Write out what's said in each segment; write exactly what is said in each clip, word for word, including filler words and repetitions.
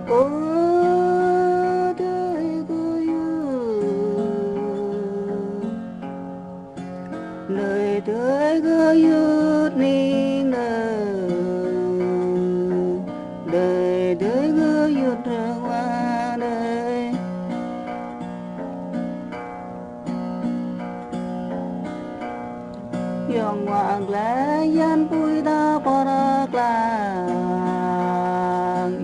Ơ adơi gơyut, adơi adơi gơyut ning nơ, adơi adơi gơyut rơwa nơ. Yŏng wa glai yan pui ta pơrơklang,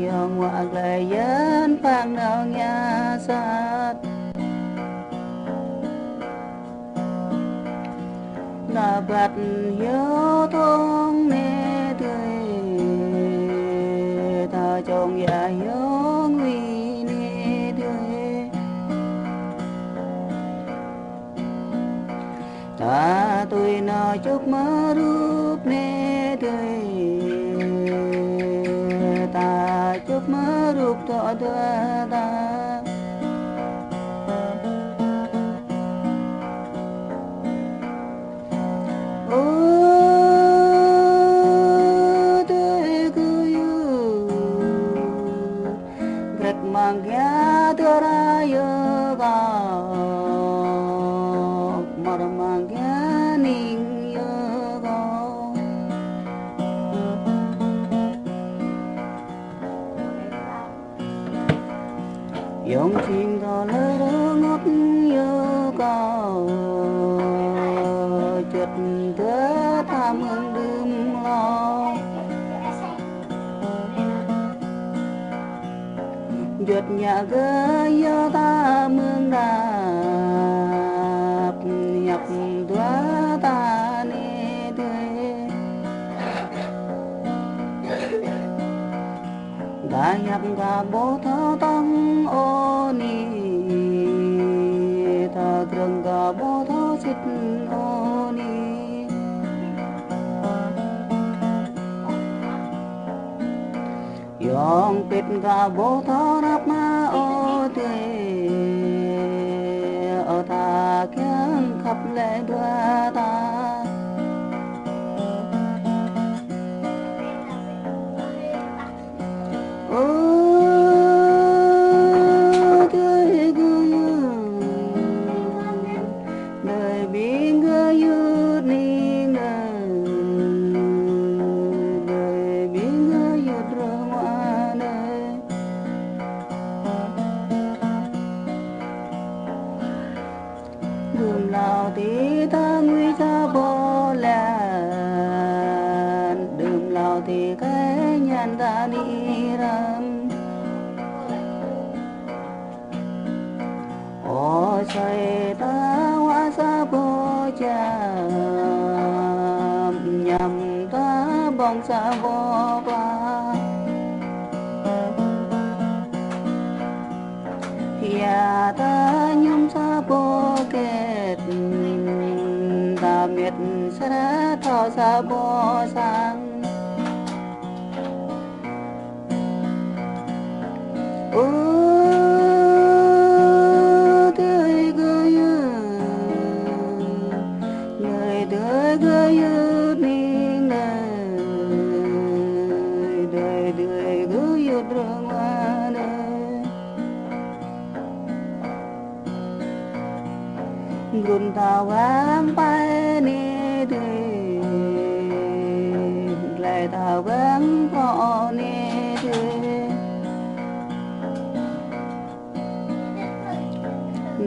yŏng wa glai yan pang nong ya sat. Na bat hyo thong ne tui, ta chong ya yŏng wi ne tui. Ta tui nơ čŭp mơrup ne tui, ta čŭp mơrup tŏ dua ta. Ơ adơi gơyut, grek măng gea tơra yơ kâo, mơr măng gea ning yơ kâo. Yŏng jing tơlơi rơngot yơ kâo, juăt tơ ta mơ̆ng đưm hlâo. Juăt ñă gơyut ta mơ̆ng đăp, ñăp dua ta ne tui. Ta ñăp kơ ƀô̆ thâo tŏng ôni, ta krơ̆ng kơ ƀô̆ thâo sĭt ôni. Yŏng pĭt kơ ƀô̆ thâo răp mă ơ tui, ơ ta kiăng khăp lĕ dua ta. Ơ adơi gơyut, adơi ƀing gơyut ning nơ, adơi ƀing gơyut rơwa nơ. Đưm hlâo ti ta ngui ta ƀô̆ lan, đưm hlâo ti kơ ñan ta ni răm. Ơ soi ta wa sa ƀô̆ čăm, ñăm ta ƀơ̆ng sa ƀô̆ pla. Hia ta ñum sa ƀô̆ kĕt, ta miĕt sra thâo sa ƀô̆ sang. Ơ adơi gơyut, adơi adơi gơyut ning nơ, adơi adơi gơyut rơwa nơ. Brŭn ta wang pai ne tui, glai ta wang prŏ ne tui.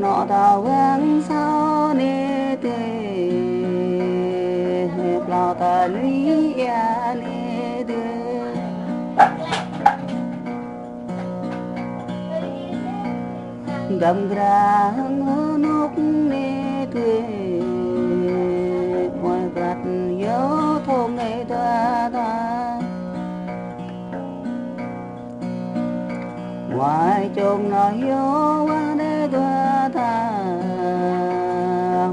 Nŏ ta wang sao ne tui, plao ta lui ia ne tui. Găm grang hơnŭk ne tui, muai prat yơh thong ne dua ta. Muai čong nao yơh wang ne dua ta,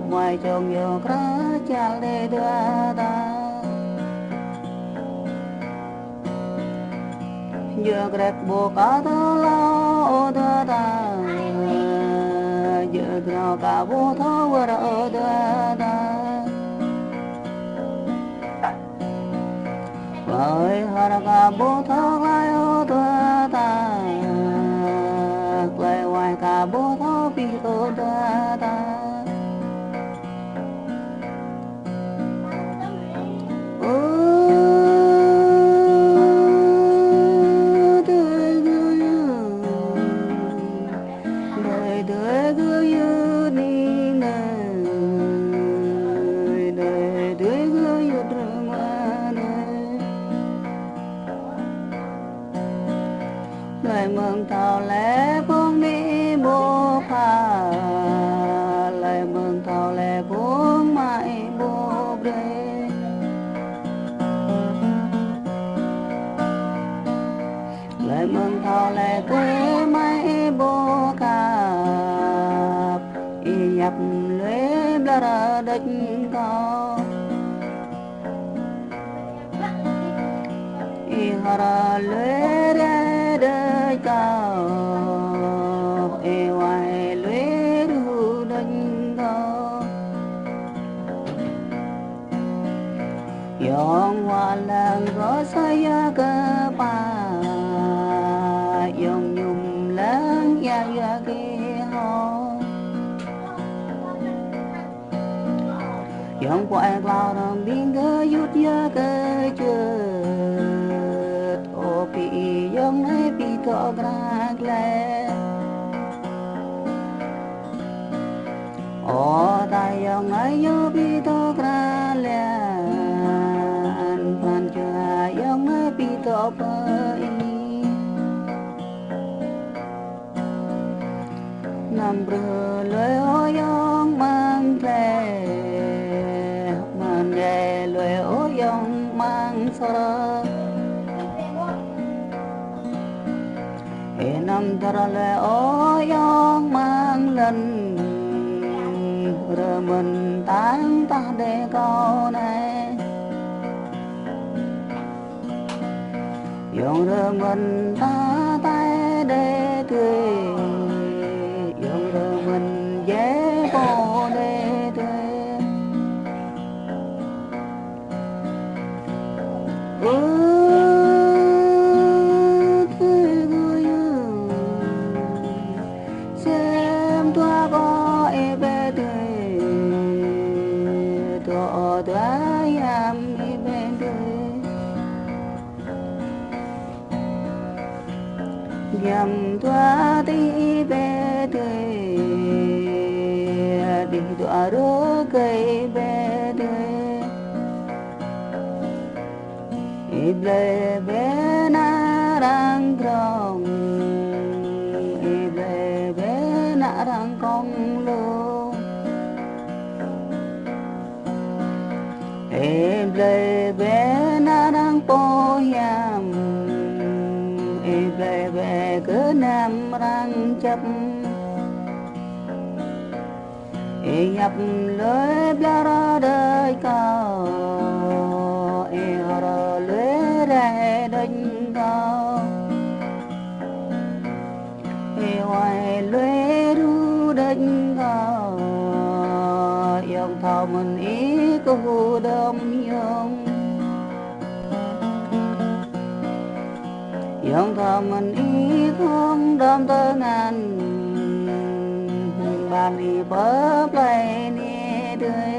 muai čong yơh krah čal ne dua ta. Yơh grek ƀô̆ kơ tơlâo ơ dua ta, yơh grao kơ ƀô̆ thâo wơr ơ dua ta. Ơi hơr kơ ƀô̆ thâo glai ơ dua ta, Hlơi mơ̆ng thâo lĕ phung amĭ ƀu pha, hlơi mơ̆ng thâo lĕ phung amai ƀu brơi. Hlơi mơ̆ng thâo lĕ tui amai ƀu khăp, ih yap lui ƀlŏr đôč kâo. Ih hor lui rai đôč kâo, ih wai lui ruh đôč kâo. Yŏng huă lăng kơ sa ia kơ pă, yŏng mơñum lăng ia ia kơ hŏ. Yŏng pô ai klao răng ƀing gơyut ia kơ čut. Ơ pĭ yŏng anai pĭ dŏ kra glĕ. Ơ ta yŏng anai yơh pĭ dŏ kra lĕn. Pran jua yŏng anai pĭ dŏ pơ ih. Năm brơi lui ơ yŏng amăng glĕ, mơ̆n djai lui ơ yŏng amăng sơrơ̆. Ih năm dơr lui ơ yŏng amăng lŏn, rơmơ̆n tang tah đe kâo anai. Yŏng rơmơ̆n ta tai đe tui, yŏng rơmơ̆n jai pô đe tui. Ơ tui gơyut, sem dua pô ih ƀe tui, dua dua hiam ih ƀe tui. Hiam dua tih ih ƀe tui, tih dua rơkơi ih ƀe tui. Ih blơi ƀe ană arăng krong, ih blơi ƀe ană arăng kŏng lông. Ih blơi ƀe ană arăng pô hiam, ih blơi ƀe gơnam arăng čăp. Ih yap lui ƀlŏr đôč kâo, ih hor lui rai đôč kâo. Ih wai lui ruh đôč kâo, yŏng thâo mơ̆n ih kơkuh đom yŏng. Yŏng thâo mơ̆n ih khŏng đom tơngan, ƀan ih pơ plơi anai tui.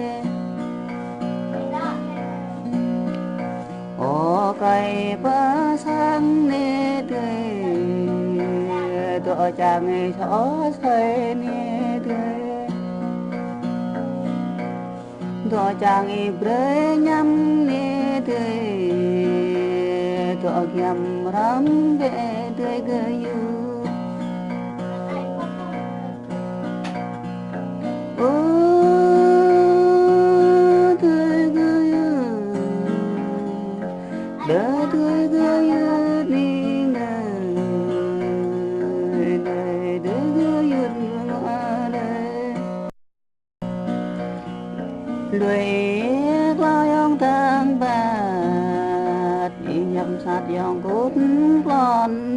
Ơ kơi pơ sang anai tui, dŏ čang ih sŏ asơi anai tui. Dŏ čang ih brơi hiam anai tui, dŏ hiam hrŏm ƀe tui gơyut. Ơ tui gơyut, đơ tui gơyut anai ngă, đơ tui gơyut ngă đơ. Lui klao yŏng tơng ƀat, ih hiam sat yŏng kŭt klon